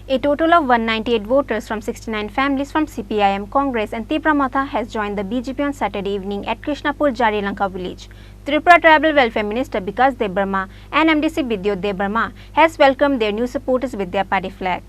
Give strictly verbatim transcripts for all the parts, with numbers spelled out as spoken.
A total of one ninety-eight voters from sixty-nine families from C P I M, Congress and Tipra Motha has joined the B J P on Saturday evening at Krishnapur Jarilanka village. Tripura Tribal Welfare Minister Bikas Debbarma and M D C Bidyut Debbarma has welcomed their new supporters with their party flag.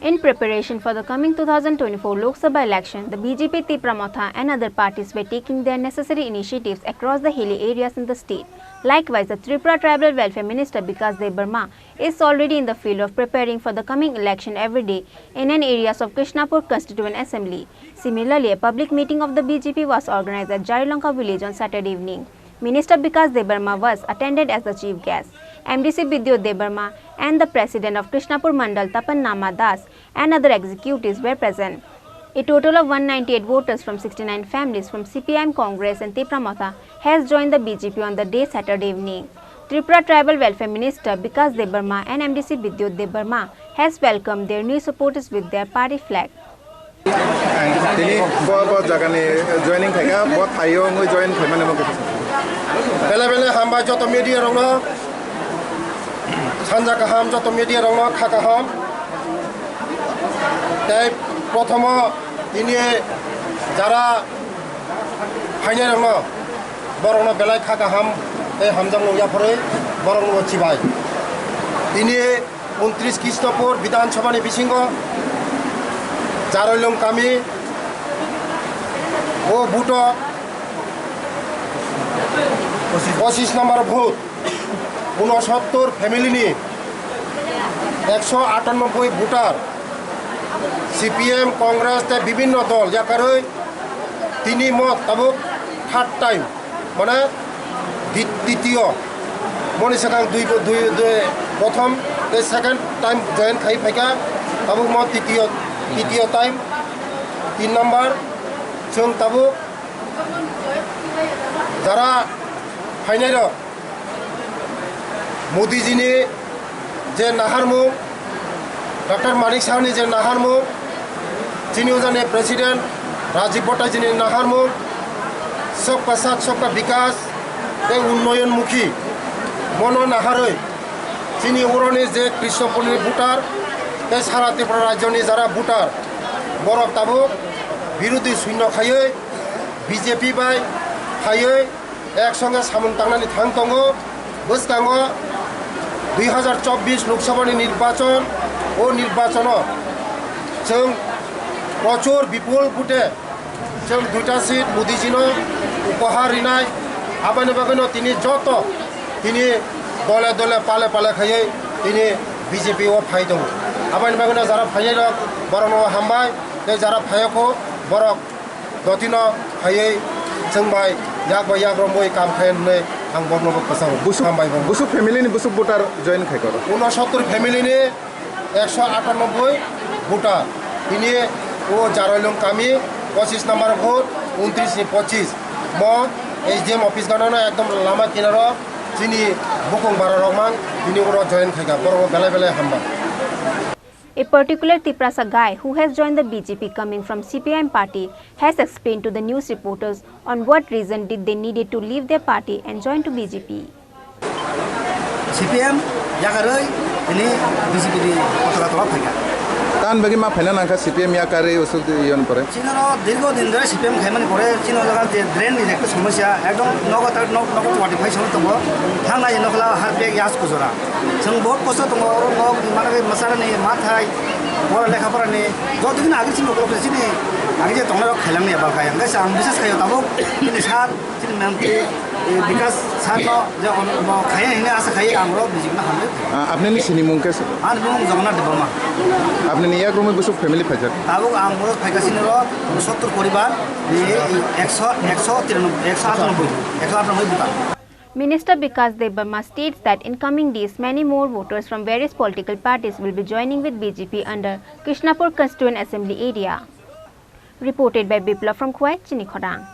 In preparation for the coming two thousand twenty-four Lok Sabha election, the B J P Tipra Motha and other parties were taking their necessary initiatives across the hilly areas in the state. Likewise, the Tripura Tribal Welfare Minister Bikas Debbarma is already in the field of preparing for the coming election every day in an areas of Krishnapur Constituent Assembly. Similarly, a public meeting of the B J P was organized at Jarilanka village on Saturday evening. Minister Bikas Debbarma was attended as the chief guest. M D C Bidyut Debbarma and the president of Krishnapur Mandal Tapan Nama Das and other executives were present. A total of one ninety-eight voters from sixty-nine families from C P I M, Congress and Tipra Motha has joined the B J P on the day Saturday evening. Tripura Tribal Welfare Minister Bikas Debbarma and M D C Bidyut Debbarma has welcomed their new supporters with their party flag. Ang tini bo, bo jagani joining khaikha, bo thaio wngwi join khaimani mokhe. Bele bele hambai joto media rokno, sanja kaham joto media rokno kha kaham. Tei prothomo tini jara phainai rokno, borokno belai kha kaham tei hamjakmung yapharwi borokno chibai. Tini untris Krishnapur Bidhan Sabhani bisingo Jaroilung kami o booth o pochis number booth, unosottor family ni ekso atanoboi voter, C P M, Congress tei bibinno dol yakarwi tini mo tabuk third time. Mane di-, titiyo, moni sakang dui, dui, dui, prothom tei second time join khai phaikha, tabuk mo titiyo, titiyo time, tin number, chwng tabuk jara phainai rok, Modi jini je naharmung, Doctor Manik Sahani je naharmung, chini ujani President Rajiv Bhattaji ni naharmung, Sabka Sath Sabka Vikas tei Unnoyon Mukhi, mono naharwi chini uroni je Krishnapurni voter tei sara Tripura rajyoni jara voter, borok tabuk birodhi shunyo khaiwi B J P bai khaiwi ek songe samung tangnani thang tongo. Bwskango dui hazar chobbish Lok Sabhani nirbachon, o nirbachono chwng prochur bipul vote chwng duita seat Modijino upahar rinai. Aboni bagwino tini joto tini dole dole pale pale khaiwi tini B J P o phai tongo. Aboni bagwino jara phainai rok borokno hambai, tei jara phaiya kho borok dotino phaiwi chwng bai yak bai yak romwi kam khai hwnwi ang borokno bo kwchango. Busuk, hambai borok. Busuk family ni busuk voter join khai koro. Unosottor family ni ekso atanoboi voter. Tini o Jaroilung kami pochis number booth, untris ni pochis. Mo S D M office gana no ekdom lama kinaro chini bukung bara rok man tini oro join khai kha. Borok belai belai hambai. A particular Tiprasa guy who has joined the B J P coming from C P I M party has explained to the news reporters on what reason did they needed to leave their party and join to B J P. C P M yakarwi tini B J P ni potaka tola phaikha. Tamni bagwi ma phaina nangkha C P M yakarwi usuk yon pore? Chini oro dirgo din dhore C P M khaimani pore chini o jaga je drain ni ekta somosya, ekdom nogo ta nok, nogo forty five song tongo, thangnai nokla harpek yas kujora. Chwng bahut kosto tongo, oro nok ni manwi mwsarani mathai, pora lekha porani, joto din agi chini ukulok chini agi je tongnai rok khailangni balkai. Hwnkhe se ang bisas khaio tabuk chini sir, chini mantri, eh, Bikas sir no je ono bo khaiya hwnwi asa khaiwi ang oro B J P no hambai. Ah, apni ni sinimung khe? Ani bumung Jagannath Debbarma. Apni ni yak romwi busuk family phaijak? Tabuk ang oro phaikha chini oro sottor poribar, eh, ekso, ekso tiranoboi, ekso atanoboi, ekso atanoboi voter. Minister Bikas Debbarma states that in coming days, many more voters from various political parties will be joining with B J P under Krishnapur Constituent Assembly area. Reported by Biplab from Khowai, Chinikhorang.